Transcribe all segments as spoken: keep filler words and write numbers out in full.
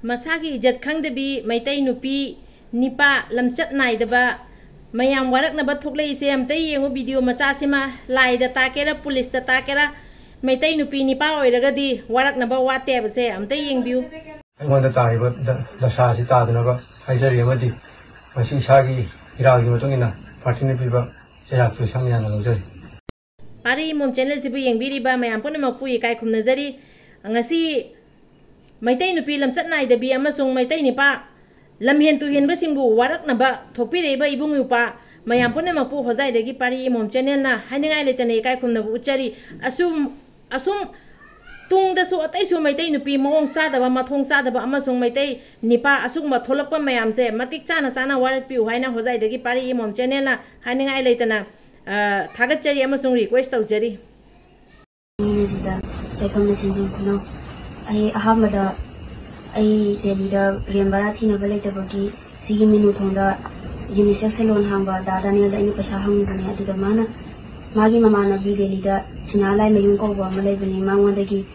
ꯃꯁꯥꯒꯤ ꯏꯖꯠ ꯈꯪꯗꯕꯤ ꯃꯩꯇꯩ ꯅꯨꯄꯤ ꯅꯤꯄꯥ ꯂꯝꯆꯠ ꯅꯥꯏꯗꯕ ꯃꯌꯥꯝ ꯋꯥꯔꯛꯅꯕ ꯊꯣꯛꯂꯛꯏꯁꯦ ꯑꯝꯇ ꯌꯦꯡꯉꯨ꯫ ꯚꯤꯗꯤꯑꯣ ꯃꯆꯥꯁꯤꯃ ꯂꯥꯏꯗ ꯇꯥꯛꯀꯦꯔꯥ, ꯄꯨꯂꯤꯁꯇ ꯇꯥꯛꯀꯦꯔꯥ, ꯃꯩꯇꯩ ꯅꯨꯄꯤ ꯅꯤꯄꯥ ꯑꯣꯏꯔꯒꯗꯤ ꯋꯥꯔꯛꯅꯕ ꯋꯥꯠꯇꯦ ꯍꯥꯏꯕꯁꯦ ꯑꯝꯇ ꯌꯦꯡꯕꯤꯌꯨ꯫ ꯑꯩꯉꯣꯟꯗ ꯇꯥꯔꯤꯕ ꯗ-, ꯗꯁꯥ ꯑꯁꯤ ꯇꯥꯗꯅꯕ ꯍꯥꯏꯖꯔꯤ, ꯑꯃꯗꯤ ꯃꯁꯤ ꯏꯁꯥꯒꯤ ꯏꯔꯥꯜꯒꯤ ꯃꯇꯨꯡ ꯏꯟꯅ ꯄꯥꯔꯇꯤꯅ ꯄꯤꯕ ꯆꯩꯔꯥꯛꯇꯨ ꯏꯁꯥꯅ ꯌꯥꯅ ꯂꯧꯖꯔꯤ꯫ ꯄꯥꯔꯤ ꯏꯃꯣꯝ ꯆꯦꯅꯦꯜꯁꯤꯕꯨ ꯌꯦꯡꯕꯤꯔꯤꯕ ꯃꯌꯥꯝ ꯄꯨꯝꯅꯃꯛꯄꯨ ꯏꯀꯥꯏ ꯈꯨꯝꯅꯖꯔꯤ꯫ ꯉꯁꯤ ꯃꯩꯇꯩ ꯅꯨꯄꯤ ꯂꯝꯆꯠ ꯅꯥꯏꯗꯕꯤ ꯑꯃꯁꯨꯡ ꯃꯩꯇꯩ ꯅꯤꯄꯥ ꯂꯝꯍꯦꯟ ꯇꯨꯍꯦꯟꯕꯁꯤꯡꯕꯨ ꯋꯥꯔꯛꯅꯕ ꯊꯣꯛꯄꯤꯔꯛꯏꯕ ꯏꯕꯨꯡ ꯏꯄ꯭ꯋꯥ ꯃꯌꯥꯝ ꯄꯨꯝꯅꯃꯛꯄꯨ ꯍꯣꯖꯥꯏꯗꯒꯤ ꯄꯥꯔꯤ ꯏꯃꯣꯝ ꯆꯦꯅꯦꯜꯅ ꯍꯥꯏꯅꯤꯡꯉꯥꯏ ꯂꯩꯇꯅ ꯏꯀꯥꯏ ꯈꯨꯝꯅꯕ ꯎꯠꯆꯔꯤ꯫ ꯑꯁꯨꯝ, ꯑꯁꯨꯝ ꯇꯨꯡꯗꯁꯨ ꯑꯇꯩꯁꯨ ꯃꯩꯇꯩ ꯅꯨꯄꯤ ꯃꯑꯣꯡ ꯆꯥꯗꯕ, ꯃꯊꯣꯡ ꯆꯥꯗꯕ ꯑꯃꯁꯨꯡ ꯃꯩꯇꯩ ꯅꯤꯄꯥ ꯑꯁꯨꯒꯨꯝꯕ ꯊꯣꯛꯂꯛꯄ ꯃꯌꯥꯝꯁꯦ ꯃꯇꯤꯛ ꯆꯥꯅ ꯆꯥꯅ ꯋꯥꯔꯛꯄꯤꯌꯨ ꯍꯥꯏꯅ ꯍꯣꯖꯥꯏꯗꯒꯤ ꯄꯥꯔꯤ ꯏꯃꯣꯝ ꯆꯦꯅꯦꯜꯅ ꯍꯥꯏꯅꯤꯡꯉꯥꯏ ꯂꯩꯇꯅ, ꯑ, ꯊꯥꯒꯠꯆꯔꯤ ꯑꯃꯁꯨꯡ ꯔꯤꯀ꯭ꯋꯦꯁ ꯇꯧꯖꯔꯤ꯫ ꯃꯤꯁꯤꯗ ꯂꯩꯐꯝꯅ ꯁꯤꯟꯐꯝ ꯈꯨꯅꯧ꯫ ꯑꯩ ꯑꯍꯥꯟꯕꯗ ꯑꯩ ꯗꯦꯜꯂꯤꯗ ꯔꯦꯟ ꯚꯔꯥ ꯊꯤꯅꯕ ꯂꯩꯇꯕꯒꯤ ꯁꯤꯒꯤ ꯃꯤꯅꯨ ꯊꯣꯡꯗ ꯌꯨꯅꯤꯁꯦꯛꯁ ꯁꯦꯂꯣꯟ ꯍꯥꯡꯕ ꯗꯥ ꯗꯥꯅꯤꯌꯦꯜꯗ ꯑꯩꯅ ꯄꯩꯁꯥ ꯍꯪꯉꯨꯕꯅꯦ꯫ ꯑꯗꯨꯗ ꯃꯥꯅ ꯃꯥꯒꯤ ꯃꯃꯥꯟꯅꯕꯤ ꯗꯦꯜꯂꯤꯗ ꯁꯤꯅꯥ ꯂꯥꯏꯃꯌꯨꯝ ꯀꯧꯕ ꯑꯃ ꯂꯩꯕꯅꯦ, ꯃꯉꯣꯟꯗꯒꯤ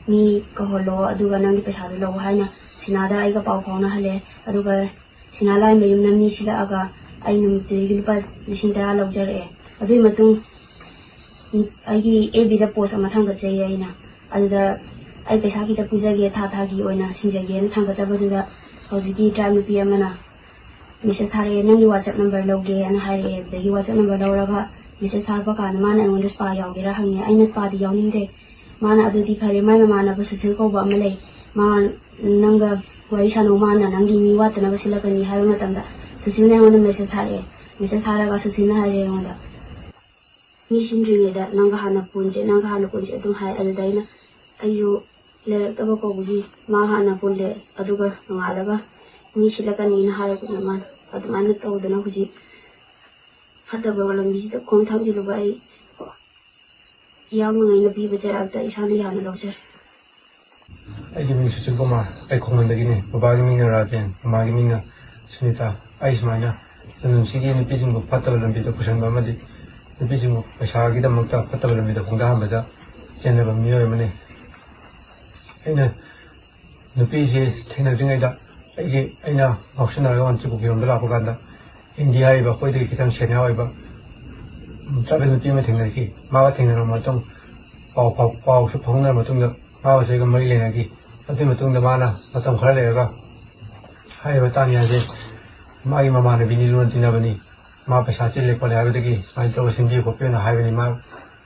ꯃꯤ ꯀꯧꯍꯜꯂꯣ, ꯑꯗꯨꯒ ꯅꯪꯒꯤ ꯄꯩꯁꯥꯗꯣ ꯂꯧ ꯍꯥꯏꯅ ꯁꯤꯅꯥꯗ ꯑꯩꯒ ꯄꯥꯎ ꯐꯥꯎꯅꯍꯜꯂꯦ꯫ ꯑꯗꯨꯒ ꯁꯤꯅꯥ ꯂꯥꯏꯃꯌꯨꯝꯅ ꯃꯤ ꯁꯤꯜꯂꯛꯑꯒ ꯑꯩ ꯅꯨꯃꯤꯠꯇꯨꯗꯒꯤ ꯂꯨꯄꯥ ꯂꯤꯁꯤꯡ ꯇꯔꯥ ꯂꯧꯖꯔꯛꯑꯦ꯫ ꯑꯗꯨꯒꯤ ꯃꯇꯨꯡ ꯑꯩꯒꯤ ꯑꯦꯐ ꯕꯤꯗ ꯄꯣꯁ ꯑꯃ ꯊꯥꯡꯒꯠꯆꯩꯌꯦ ꯑꯩꯅ꯫ ꯑꯗꯨꯗ ꯑꯩ ꯄꯩꯁꯥ ꯈꯤꯇ ꯄꯨꯖꯒꯦ, ꯊꯥ ꯊꯥꯒꯤ ꯑꯣꯏꯅ ꯁꯤꯡꯖꯒꯦꯅ ꯊꯥꯡꯒꯠꯆꯕꯗꯨꯗ ꯍꯧꯖꯤꯛꯀꯤ ꯇ꯭ꯔꯥꯏꯕ ꯅꯨꯄꯤ ꯑꯃꯅ ꯃꯦꯁꯦꯖ ꯊꯥꯔꯛꯑꯦ, "ꯅꯪꯒꯤ WhatsApp number ꯂꯧꯒꯦ" ꯑꯅ ꯍꯥꯏꯔꯛꯑꯦ꯫ ꯑꯗꯒꯤ WhatsApp number ꯂꯧꯔꯒ ꯃꯦꯁꯦꯖ ꯊꯥꯔꯛꯄ ꯀꯥꯟꯗ ꯃꯥꯅ ꯑꯩꯉꯣꯟꯗ ꯁ꯭ꯄꯥ ꯌꯥꯎꯒꯦꯔꯥ ꯍꯪꯉꯦ꯫ ꯑꯩꯅ ꯁ꯭ꯄꯥꯗꯤ ꯌꯥꯎꯅꯤꯡꯗꯦ꯫ ꯃꯥꯅ, "ꯑꯗꯨꯗꯤ ꯐꯔꯦ, ꯃꯥꯏ ꯃꯃꯥꯟꯅꯕ ꯁꯨꯁꯤꯜ ꯀꯧꯕ ꯑꯃ ꯂꯩ, ꯃꯥ ꯅꯪꯒ ꯋꯥꯔꯤ ꯁꯥꯟꯅꯧ, ꯃꯥꯅ ꯅꯪꯒꯤ ꯃꯤ ꯋꯥꯠꯇꯅꯕ ꯁꯤꯜꯂꯛꯀꯅꯤ" ꯍꯥꯏꯕ ꯃꯇꯝꯗ ꯁꯨꯁꯤꯜꯅ ꯑꯩꯉꯣꯟꯗ ꯃꯦꯁꯦꯖ ꯊꯥꯔꯛꯑꯦ꯫ ꯃꯦꯁꯦꯖ ꯊꯥꯔꯒ ꯁꯨꯁꯤꯜꯅ ꯍꯥꯏꯔꯦ ꯑꯩꯉꯣꯟꯗ, "ꯃꯤ ꯁꯤꯟꯗ꯭ꯔꯤꯉꯩꯗ ꯅꯪꯒ ꯍꯥꯟꯅ ꯄꯨꯟꯁꯦ, ꯅꯪꯒ ꯍꯥꯟꯅ ꯄꯨꯟꯁꯦ" ꯑꯗꯨꯝ ꯍꯥꯏ꯫ ꯑꯗꯨꯗ ꯑꯩꯅ, ꯑꯩꯁꯨ ꯂꯩꯔꯛꯇꯕ ꯀꯧꯕꯒꯤ ꯃꯥ ꯍꯥꯟꯅ ꯄꯨꯜꯂꯦ, ꯑꯗꯨꯒ ꯅꯣꯡꯉꯥꯜꯂꯒ ꯃꯤ ꯁꯤꯜꯂꯛꯀꯅꯤꯅ ꯍꯥꯏꯔꯛꯄꯅꯦ ꯃꯥꯅ꯫ ꯑꯗꯨꯃꯥꯏꯅ ꯇꯧꯗꯅ ꯍꯧꯖꯤꯛ ꯐꯠꯇꯕ ꯂꯝꯕꯤꯁꯤꯗ ꯈꯣꯡ ꯊꯥꯡꯖꯤꯜꯂꯨꯕ ꯑꯩ ꯏꯌꯥꯝꯕꯉꯩꯅ ꯄꯤꯕ ꯆꯩꯔꯥꯛꯇ ꯏꯁꯥꯅ ꯌꯥꯅ ꯂꯧꯖꯔꯦ꯫ ꯑꯩꯒꯤ ꯃꯤꯡ ꯁꯨꯁꯤꯜ ꯀꯨꯃꯥꯔ, ꯑꯩ ꯈꯣꯡꯃꯟꯗꯒꯤꯅꯤ꯫ ꯕꯕꯥꯒꯤ ꯃꯤꯡꯅ ꯔꯥꯖꯦꯟ, ꯃꯃꯥꯒꯤ ꯃꯤꯡꯅ ꯁꯨꯅꯤꯇꯥ꯫ ꯑꯩ ꯁꯨꯃꯥꯏꯅ ꯂꯝꯗꯝꯁꯤꯒꯤ ꯅꯨꯄꯤꯁꯤꯡꯕꯨ ꯐꯠꯇꯕ ꯂꯝꯕꯤꯗ ꯄꯨꯁꯤꯟꯕ ꯑꯃꯗꯤ ꯅꯨꯄꯤꯁꯤꯡꯕꯨ ꯄꯩꯁꯥꯒꯤꯗꯃꯛꯇ ꯐꯠꯇꯕ ꯂꯝꯕꯤꯗ ꯈꯣꯡꯗꯥꯍꯟꯕꯗ ꯆꯦꯟꯅꯕ ꯃꯤꯑꯣꯏ ꯑꯃꯅꯤ꯫ ꯑꯩꯅ ꯅꯨꯄꯤꯁꯤ ꯊꯦꯡꯅꯗ꯭ꯔꯤꯉꯩꯗ ꯑꯩꯒꯤ, ꯑꯩꯅ ꯉꯥꯎꯁꯤꯟꯅꯔꯒ ꯃꯅꯤꯄꯨꯔꯒꯤꯔꯣꯝꯗ ꯂꯥꯛꯄ ꯀꯥꯟꯗ ꯏꯟꯗꯤꯌꯥ ꯍꯥꯏꯔꯤꯕ ꯑꯩꯈꯣꯏꯗꯒꯤ ꯈꯤꯇꯪ ꯁꯦꯅꯤꯌꯔ ꯑꯣꯏꯕ ꯇ꯭ꯔꯥꯏꯕꯦꯜ ꯅꯨꯄꯤ ꯑꯃ ꯊꯦꯡꯅꯈꯤ꯫ ꯃꯥꯒ ꯊꯦꯡꯅꯔꯕ ꯃꯇꯨꯡ ꯄꯥꯎ ꯐꯥꯎ-, ꯄꯥꯎꯁꯨ ꯐꯥꯎꯅꯔꯕ ꯃꯇꯨꯡꯗ ꯃꯥꯒꯁꯨ ꯑꯩꯒ ꯃꯔꯤ ꯂꯩꯅꯈꯤ꯫ ꯑꯗꯨꯒꯤ ꯃꯇꯨꯡꯗ ꯃꯥꯅ ꯃꯇꯝ ꯈꯔ ꯂꯩꯔꯒ ꯍꯥꯏꯔꯤꯕ ꯇꯥꯅꯤꯌꯥꯁꯦ ꯃꯥꯒꯤ ꯃꯃꯥꯟꯅꯕꯤꯅꯤ, ꯂꯨꯅ ꯇꯤꯟꯅꯕꯅꯤ, ꯃꯥ ꯄꯩꯁꯥ ꯆꯤꯜꯂꯦ ꯈꯣꯠꯂꯦ ꯍꯥꯏꯕꯗꯒꯤ ꯁꯨꯃꯥꯏꯅ ꯇꯧꯔꯒ ꯁꯤꯟꯕꯤꯌꯨ ꯈꯣꯠꯄꯤꯌꯨꯅ ꯍꯥꯏꯕꯅꯤ꯫ ꯃꯥ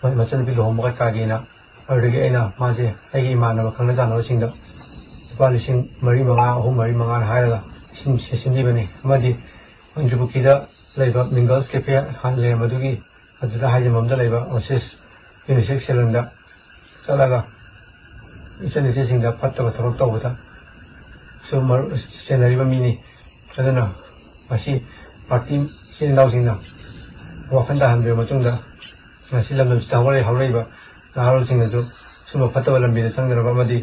ꯃꯆꯟꯅꯨꯄꯤ ꯂꯨꯍꯣꯡꯕ ꯀꯩꯀꯥꯒꯤꯅ꯫ ꯑꯗꯨꯗꯒꯤ ꯑꯩꯅ ꯃꯥꯁꯦ ꯑꯩꯒꯤ ꯏꯃꯥꯟꯅꯕ ꯈꯪꯅ ꯆꯥꯟꯅꯕꯁꯤꯡꯗ ꯂꯨꯄꯥ ꯂꯤꯁꯤꯡ ꯃꯔꯤ ꯃꯉꯥ, ꯑꯍꯨꯝ ꯃꯔꯤ ꯃꯉꯥꯅ ꯍꯥꯏꯔꯒ ꯁꯤꯟ-, ꯁꯤꯟꯕꯤꯕꯅꯤ꯫ ꯑꯃꯗꯤ ꯃꯟꯇ꯭ꯔꯤꯄꯨꯈ꯭ꯔꯤꯗ ꯂꯩꯕ ꯃꯤꯡꯒꯜꯁ ꯀꯦꯐꯦ ꯍꯥꯟꯅ ꯂꯩꯔꯝꯕꯗꯨꯒꯤ ꯑꯗꯨꯗ ꯍꯥꯏꯖꯤꯟꯐꯝꯗ ꯂꯩꯕ ꯑꯣꯁꯤꯁ ꯌꯨꯅꯤꯁꯦꯛꯁ ꯁꯦꯂꯨꯟꯗ ꯆꯠꯂꯒ ꯏꯆꯟ ꯏꯆꯦꯁꯤꯡꯗ ꯐꯠꯇꯕ ꯊꯕꯛ ꯇꯧꯕꯗ ꯁꯨꯝ ꯃꯔꯨ-, ꯆꯦꯟꯅꯔꯤꯕ ꯃꯤꯅꯤ꯫ ꯑꯗꯨꯅ ꯃꯁꯤ ꯄꯥꯔꯇꯤ ꯏꯆꯤꯜ ꯏꯅꯥꯎꯁꯤꯡꯅ ꯋꯥꯈꯜ ꯇꯥꯍꯟꯕꯤꯔꯕ ꯃꯇꯨꯡꯗ ꯉꯁꯤ ꯂꯝꯗꯝꯁꯤꯗ ꯍꯧꯒꯠꯂꯛꯏ-, ꯍꯧꯔꯛꯏꯕ ꯅꯍꯥꯔꯣꯜꯁꯤꯡꯅꯁꯨ ꯁꯨꯝꯕ ꯐꯠꯇꯕ ꯂꯝꯕꯤꯗ ꯆꯪꯗꯅꯕ ꯑꯃꯗꯤ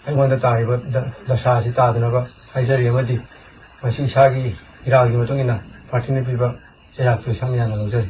ꯑꯩꯉꯣꯟꯗ ꯇꯥꯔꯤꯕ ꯗ-, ꯗꯁꯥ ꯑꯁꯤ ꯇꯥꯗꯅꯕ ꯍꯥꯏꯖꯔꯤ꯫ ꯑꯃꯗꯤ ꯃꯁꯤ ꯏꯁꯥꯒꯤ ꯏꯔꯥꯜꯒꯤ ꯃꯇꯨꯡ ꯏꯟꯅ ꯄꯥꯔꯇꯤꯅ ꯄꯤꯕ ꯆꯩꯔꯥꯛꯇꯨ ꯏꯁꯥꯅ ꯌꯥꯅ ꯂꯧꯖꯔꯤ꯫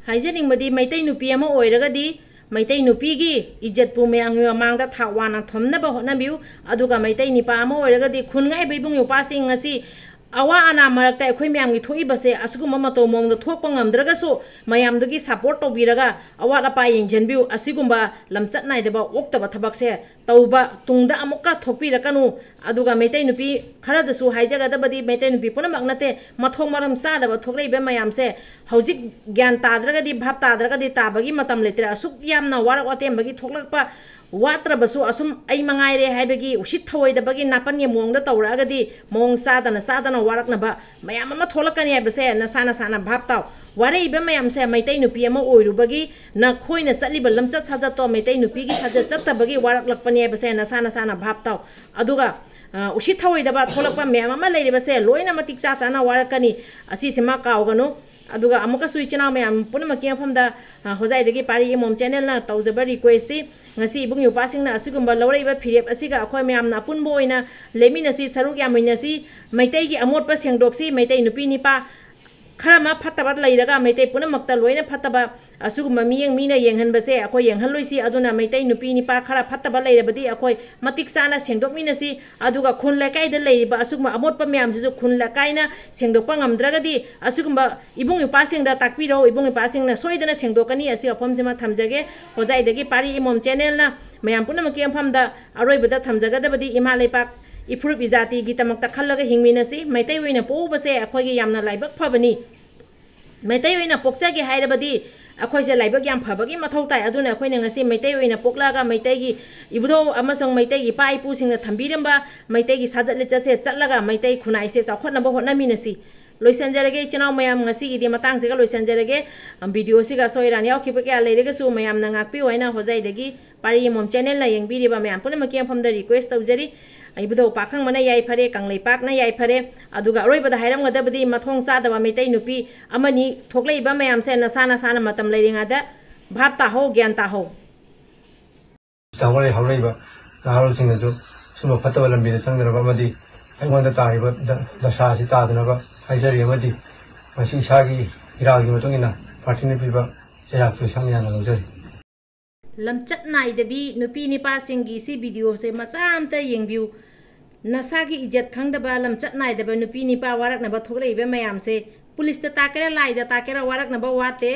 ꯍꯥꯏꯖꯅꯤꯡꯕꯗꯤ, ꯃꯩꯇꯩ ꯅꯨꯄꯤ ꯑꯃ ꯑꯣꯏꯔꯒꯗꯤ ꯃꯩꯇꯩ ꯅꯨꯄꯤꯒꯤ ꯏꯖꯠꯄꯨ ꯃꯌꯥꯝꯒꯤ ꯃꯃꯥꯡꯗ ꯊꯥꯛ ꯋꯥꯡꯅ ꯊꯝꯅꯕ ꯍꯣꯠꯅꯕꯤꯌꯨ꯫ ꯑꯗꯨꯒ ꯃꯩꯇꯩ ꯅꯨꯄꯥ ꯑꯃ ꯑꯣꯏꯔꯒꯗꯤ ꯈꯨꯟꯉꯥꯏꯕ ꯏꯕꯨꯡ ꯏꯄ꯭ꯋꯥꯁꯤꯡ ꯉꯁꯤ ꯑꯋꯥ ꯑꯅꯥ ꯃꯔꯛꯇ ꯑꯩꯈꯣꯏ ꯃꯌꯥꯝꯒꯤ ꯊꯣꯛꯏꯕꯁꯦ ꯑꯁꯤꯒꯨꯝꯕ ꯃꯇꯧ ꯃꯑꯣꯡꯗ ꯊꯣꯛꯄ ꯉꯝꯗ꯭ꯔꯒꯁꯨ ꯃꯌꯥꯝꯗꯨꯒꯤ ꯁꯄꯣꯔꯠ ꯇꯧꯕꯤꯔꯒ ꯑꯋꯥꯠ ꯑꯄꯥ ꯌꯦꯡꯁꯤꯟꯕꯤꯌꯨ꯫ ꯑꯁꯤꯒꯨꯝꯕ ꯂꯝꯆꯠ ꯅꯥꯏꯗꯕ ꯑꯣꯛꯇꯕ ꯊꯕꯛꯁꯦ ꯇꯧꯕ ꯇꯨꯡꯗ ꯑꯃꯨꯛꯀ ꯊꯣꯛꯄꯤꯔꯛꯀꯅꯨ꯫ ꯑꯗꯨꯒ ꯃꯩꯇꯩ ꯅꯨꯄꯤ ꯈꯔꯗꯁꯨ ꯍꯥꯏꯖꯒꯗꯕꯗꯤ, ꯃꯩꯇꯩ ꯅꯨꯄꯤ ꯄꯨꯝꯅꯃꯛ ꯅꯠꯇꯦ, ꯃꯊꯣꯡ ꯃꯔꯝ ꯆꯥꯗꯕ ꯊꯣꯛꯂꯛꯏꯕ ꯃꯌꯥꯝꯁꯦ ꯍꯧꯖꯤꯛ ꯒ꯭ꯌꯥꯟ ꯇꯥꯗ꯭ꯔꯒꯗꯤ, ꯚꯥꯞ ꯇꯥꯗ꯭ꯔꯒꯗꯤ ꯇꯥꯕꯒꯤ ꯃꯇꯝ ꯂꯩꯇ꯭ꯔꯦ꯫ ꯑꯁꯨꯛ ꯌꯥꯝꯅ ꯋꯥꯔꯛ ꯋꯥꯇꯦꯝꯕꯒꯤ ꯊꯣꯛꯂꯛꯄ ꯋꯥꯠꯇ꯭ꯔꯕꯁꯨ ꯑꯁꯨꯝ ꯑꯩ ꯃꯉꯥꯏꯔꯦ ꯍꯥꯏꯕꯒꯤ ꯎꯁꯤꯠ ꯊꯑꯣꯏꯗꯕꯒꯤ ꯅꯥꯄꯟꯒꯤ ꯃꯑꯣꯡꯗ ꯇꯧꯔꯛꯑꯒꯗꯤ ꯃꯑꯣꯡ ꯆꯥꯗꯅ ꯆꯥꯗꯅ ꯋꯥꯔꯛꯅꯕ ꯃꯌꯥꯝ ꯑꯃ ꯊꯣꯛꯂꯛꯀꯅꯤ ꯍꯥꯏꯕꯁꯦ ꯅꯁꯥ ꯅꯁꯥꯅ ꯚꯥꯞ ꯇꯥꯎ꯫ ꯋꯥꯔꯛꯏꯕ ꯃꯌꯥꯝꯁꯦ ꯃꯩꯇꯩ ꯅꯨꯄꯤ ꯑꯃ ꯑꯣꯏꯔꯨꯕꯒꯤ ꯅꯈꯣꯏꯅ ꯆꯠꯂꯤꯕ ꯂꯝꯆꯠ ꯁꯥꯖꯠꯇꯣ ꯃꯩꯇꯩ ꯅꯨꯄꯤꯒꯤ ꯁꯥꯖꯠ ꯆꯠꯇꯕꯒꯤ ꯋꯥꯔꯛꯂꯛꯄꯅꯤ ꯍꯥꯏꯕꯁꯦ ꯅꯁꯥ ꯅꯁꯥꯅ ꯚꯥꯞ ꯇꯥꯎ꯫ ꯑꯗꯨꯒ, ꯑ, ꯎꯁꯤꯠ ꯊꯑꯣꯏꯗꯕ ꯊꯣꯛꯂꯛꯄ ꯃꯌꯥꯝ ꯑꯃ ꯂꯩꯔꯤꯕꯁꯦ ꯂꯣꯏꯅ ꯃꯇꯤꯛ ꯆꯥ ꯆꯥꯅ ꯋꯥꯔꯛꯀꯅꯤ꯫ ꯑꯁꯤꯁꯤꯃ ꯀꯥꯎꯒꯅꯨ꯫ ꯑꯗꯨꯒ ꯑꯃꯨꯛꯀꯁꯨ ꯏꯆꯤꯟ ꯏꯅꯥꯎ ꯃꯌꯥꯝ ꯄꯨꯝꯅꯃꯛꯀꯤ ꯃꯐꯝꯗ, ꯑ, ꯍꯣꯖꯥꯏꯗꯒꯤ ꯄꯥꯔꯤ ꯏꯃꯣꯝ ꯆꯦꯅꯦꯜꯅ ꯇꯧꯖꯕ ꯔꯤꯀ꯭ꯋꯦꯁꯇꯤ, ꯉꯁꯤ ꯏꯕꯨꯡ ꯏꯄ꯭ꯋꯥꯁꯤꯡꯅ ꯑꯁꯤꯒꯨꯝꯕ ꯂꯧꯔꯛꯏꯕ ꯐꯤꯔꯦꯞ ꯑꯁꯤꯒ ꯑꯩꯈꯣꯏ ꯃꯌꯥꯝꯅ ꯑꯄꯨꯟꯕ ꯑꯣꯏꯅ ꯂꯦꯞꯃꯤꯟꯅꯁꯤ, ꯁꯔꯨꯛ ꯌꯥꯃꯤꯟꯅꯁꯤ, ꯃꯩꯇꯩꯒꯤ ꯑꯃꯣꯠꯄ ꯁꯦꯡꯗꯣꯛꯁꯤ, ꯃꯩꯇꯩ ꯅꯨꯄꯤ ꯅꯤꯄꯥ ꯈꯔ ꯑꯃ ꯐꯠꯇꯕ ꯂꯩꯔꯒ ꯃꯩꯇꯩ ꯄꯨꯝꯅꯃꯛꯇ ꯂꯣꯏꯅ ꯐꯠꯇꯕ ꯑꯁꯤꯒꯨꯝꯕ ꯃꯤꯠꯌꯦꯡ ꯃꯤꯅ ꯌꯦꯡꯍꯟꯕꯁꯦ ꯑꯩꯈꯣꯏ ꯌꯦꯡꯍꯜꯂꯣꯏꯁꯤ꯫ ꯑꯗꯨꯅ ꯃꯩꯇꯩ ꯅꯨꯄꯤ ꯅꯤꯄꯥ ꯈꯔ ꯐꯠꯇꯕ ꯂꯩꯔꯕꯗꯤ ꯑꯩꯈꯣꯏ ꯃꯇꯤꯛ ꯆꯥꯅ ꯁꯦꯡꯗꯣꯛꯃꯤꯟꯅꯁꯤ꯫ ꯑꯗꯨꯒ ꯈꯨꯟ ꯂꯩꯀꯥꯏꯗ ꯂꯩꯔꯤꯕ ꯑꯁꯤꯒꯨꯝꯕ ꯑꯃꯣꯠꯄ ꯃꯌꯥꯝꯁꯤꯁꯨ ꯈꯨꯟ ꯂꯩꯀꯥꯏꯅ ꯁꯦꯡꯗꯣꯛꯄ ꯉꯝꯗ꯭ꯔꯒꯗꯤ ꯑꯁꯤꯒꯨꯝꯕ ꯏꯕꯨꯡ ꯏꯄꯥꯁꯤꯡꯗ ꯇꯥꯛꯄꯤꯔꯣ꯫ ꯏꯕꯨꯡ ꯏꯄꯥꯁꯤꯡꯅ ꯁꯣꯏꯗꯅ ꯁꯦꯡꯗꯣꯛꯀꯅꯤ꯫ ꯑꯁꯤ ꯋꯥꯐꯝꯁꯤꯃ ꯊꯝꯖꯒꯦ꯫ ꯍꯣꯖꯥꯏꯗꯒꯤ ꯄꯥꯔꯤ ꯏꯃꯣꯝ ꯆꯦꯅꯦꯜꯅ ꯃꯌꯥꯝ ꯄꯨꯝꯅꯃꯛꯀꯤ ꯃꯐꯝꯗ ꯑꯔꯣꯏꯕꯗ ꯊꯝꯖꯒꯗꯕꯗꯤ ꯏꯃꯥ ꯂꯩꯄꯥꯛ ꯏꯐꯨꯔꯨꯞ ꯏꯖꯥꯇꯤꯒꯤꯗꯃꯛꯇ ꯈꯜꯂꯒ ꯍꯤꯡꯃꯤꯟꯅꯁꯤ꯫ ꯃꯩꯇꯩ ꯑꯣꯏꯅ ꯄꯣꯛꯎꯕꯁꯦ ꯑꯩꯈꯣꯏꯒꯤ ꯌꯥꯝꯅ ꯂꯥꯏꯕꯛ ꯐꯕꯅꯤ꯫ ꯃꯩꯇꯩ ꯑꯣꯏꯅ ꯄꯣꯛꯆꯒꯦ ꯍꯥꯏꯔꯕꯗꯤ ꯑꯩꯈꯣꯏꯁꯦ ꯂꯥꯏꯕꯛ ꯌꯥꯝ ꯐꯕꯒꯤ ꯃꯊꯧ ꯇꯥꯏ꯫ ꯑꯗꯨꯅ ꯑꯩꯈꯣꯏꯅ ꯉꯁꯤ ꯃꯩꯇꯩ ꯑꯣꯏꯅ ꯄꯣꯛꯂꯛꯑꯒ ꯃꯩꯇꯩꯒꯤ ꯏꯕꯨꯙꯧ ꯑꯃꯁꯨꯡ ꯃꯩꯇꯩꯒꯤ ꯏꯄꯥ ꯏꯄꯨꯁꯤꯡꯅ ꯊꯝꯕꯤꯔꯝꯕ ꯃꯩꯇꯩꯒꯤ ꯁꯥꯖꯠ ꯂꯤꯆꯠꯁꯦ ꯆꯠꯂꯒ ꯃꯩꯇꯩ ꯈꯨꯟꯅꯥꯏꯁꯦ ꯆꯥꯎꯈꯠꯅꯕ ꯍꯣꯠꯅꯃꯤꯟꯅꯁꯤ꯫ ꯂꯣꯏꯁꯤꯟꯖꯔꯒꯦ ꯏꯆꯤꯟ ꯏꯅꯥꯎ ꯃꯌꯥꯝ, ꯉꯁꯤꯒꯤꯗꯤ ꯃꯇꯥꯡꯁꯤꯒ ꯂꯣꯏꯁꯤꯟꯖꯔꯒꯦ꯫ ꯚꯤꯗꯤꯑꯣꯁꯤꯒ ꯑꯁꯣꯏ ꯑꯔꯥꯟ ꯌꯥꯎꯈꯤꯕ ꯀꯌꯥ ꯂꯩꯔꯒꯁꯨ ꯃꯌꯥꯝꯅ ꯉꯥꯛꯄꯤꯌꯨ ꯍꯥꯏꯅ ꯍꯣꯖꯥꯏꯗꯒꯤ ꯄꯥꯔꯤ ꯏꯃꯣꯝ ꯆꯦꯅꯦꯜꯅ ꯌꯦꯡꯕꯤꯔꯤꯕ ꯃꯌꯥꯝ ꯄꯨꯝꯅꯃꯛꯀꯤ ꯃꯐꯝꯗ ꯔꯤꯀ꯭ꯋꯦꯁ ꯇꯧꯖꯔꯤ꯫ ꯏꯕꯨꯙꯧ ꯄꯥꯈꯪꯕꯅ ꯌꯥꯏꯐꯔꯦ, ꯀꯪꯂꯩꯄꯥꯛꯅ ꯌꯥꯏꯐꯔꯦ꯫ ꯑꯗꯨꯒ ꯑꯔꯣꯏꯕꯗ ꯍꯥꯏꯔꯝꯒꯗꯕꯗꯤ ꯃꯊꯣꯡ ꯆꯥꯗꯕ ꯃꯩꯇꯩ ꯅꯨꯄꯤ ꯑꯃꯅꯤ ꯊꯣꯛꯂꯛꯏꯕ ꯃꯌꯥꯝꯁꯦ ꯅꯁꯥ ꯅꯁꯥꯅ ꯃꯇꯝ ꯂꯩꯔꯤꯉꯩꯗ ꯚꯥꯞ ꯇꯥꯍꯧ, ꯒ꯭ꯌꯥꯟ ꯇꯥꯍꯧ꯫ ꯇꯥꯃꯣ ꯍꯧꯔꯛꯏꯕ ꯅꯍꯥꯔꯣꯜꯁꯤꯡꯅꯁꯨ ꯁꯨꯝꯕ ꯐꯠꯇꯕ ꯂꯝꯕꯤꯗ ꯆꯪꯗꯅꯕ ꯑꯃꯗꯤ ꯑꯩꯉꯣꯟꯗ ꯇꯥꯔꯤꯕ ꯗ-, ꯗꯁꯥ ꯑꯁꯤ ꯇꯥꯗꯅꯕ ꯍꯥꯏꯖꯔꯤ ꯑꯃꯗꯤ ꯃꯁꯤ ꯏꯁꯥꯒꯤ ꯏꯔꯥꯜꯒꯤ ꯃꯇꯨꯡ ꯏꯟꯅ ꯄꯥꯔꯇꯤꯅ ꯄꯤꯕ ꯆꯩꯔꯥꯛꯇꯨ ꯏꯁꯥꯅ ꯌꯥꯅ ꯂꯧꯖꯔꯤ꯫ ꯂꯝꯆꯠ ꯅꯥꯏꯗꯕꯤ ꯅꯨꯄꯤ ꯅꯤꯄꯥꯁꯤꯡꯒꯤ ꯁꯤ ꯚꯤꯗꯤꯑꯣꯁꯦ ꯃꯆꯥ ꯑꯝꯇ ꯌꯦꯡꯕꯤꯌꯨ꯫ ꯅꯁꯥꯒꯤ ꯏꯖꯠ ꯈꯪꯗꯕ, ꯂꯝꯆꯠ ꯅꯥꯏꯗꯕ ꯅꯨꯄꯤ ꯅꯤꯄꯥ ꯋꯥꯔꯛꯅꯕ ꯊꯣꯛꯂꯛꯏꯕ ꯃꯌꯥꯝꯁꯦ ꯄꯨꯂꯤꯁꯇ ꯇꯥꯛꯀꯦꯔꯥ, ꯂꯥꯏꯗ ꯇꯥꯛꯀꯦꯔꯥ, ꯋꯥꯔꯛꯅꯕ ꯋꯥꯠꯇꯦ꯫